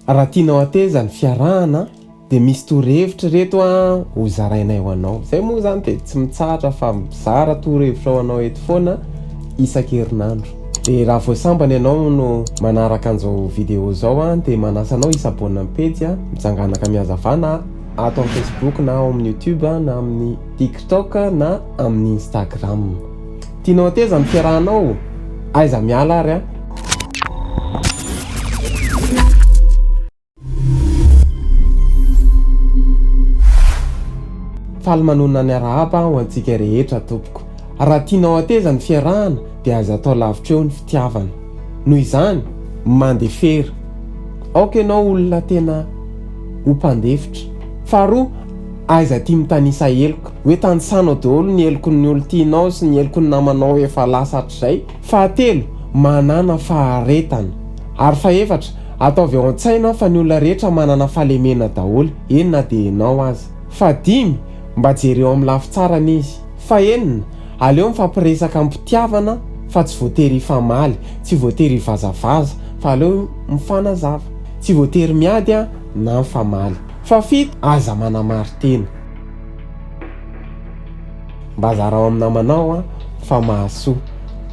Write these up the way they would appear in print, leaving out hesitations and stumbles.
Raha tianao hateza ny fiarahana dia misy torohevitra ireto ho zarainay ho anao. Izay moa izany dia tsy mitsahatra fa mizara torohevitra ho anao eto foana isan-kerinandro. Dia raha vao sambany ianao no manaraka an'izao vidéo izao dia manasa anao hi-s'abonne amin'ny pejy Mijanganaka Mihazavana ato amin'ny Facebook na ao amin'ny YouTube na amin'ny TikTok na amin'ny Instagram. Tianao hateza ny fiarahanao? Aiza miala ary an! Faly manonona ny arahaba ho antsika rehetra tompoko. Raha tianao hateza ny fiarahana dia aza atao lavitra eo ny fitiavana. Noho izany, mandefera. Aoka ianao olona tena ho mpandefitra. Faharoa, aiza tia mitanisa heloka. Hoe tanisanao daholo ny heloky ny olon-tianao sy ny heloky ny namanao efa lasa hatrizay. Fahatelo, manàna faharetana. Ary fahefatra, ataovy ao an-tsaina fa ny olona rehetra manana fahalemena daholo, eny na dia ianao aza. Fahadimy, mba jereo amin'ny lafy tsarany izy. Fahenina, aleo mifampiresaka am-pitiavana fa tsy voatery hifamaly, tsy voatery hivazavaza fa aleo mifanazava. Tsy voatery miady na mifamaly. Fahafito, aza manamari-tena. Mba zarao amin'ny namanao an fa mahasoa.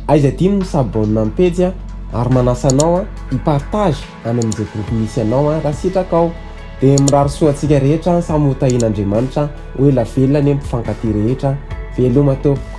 Aiza adino ny s'abonne amin'ny pejy an ary manasa anao an hi partage any amin'izay groupe misy anao an raha sitrakao. Dia mirary soa antsika rehetra an samy ho tahian'Andriamanitra ho ela velona anie ny mpifankatia rehetra. Veloma tompoko.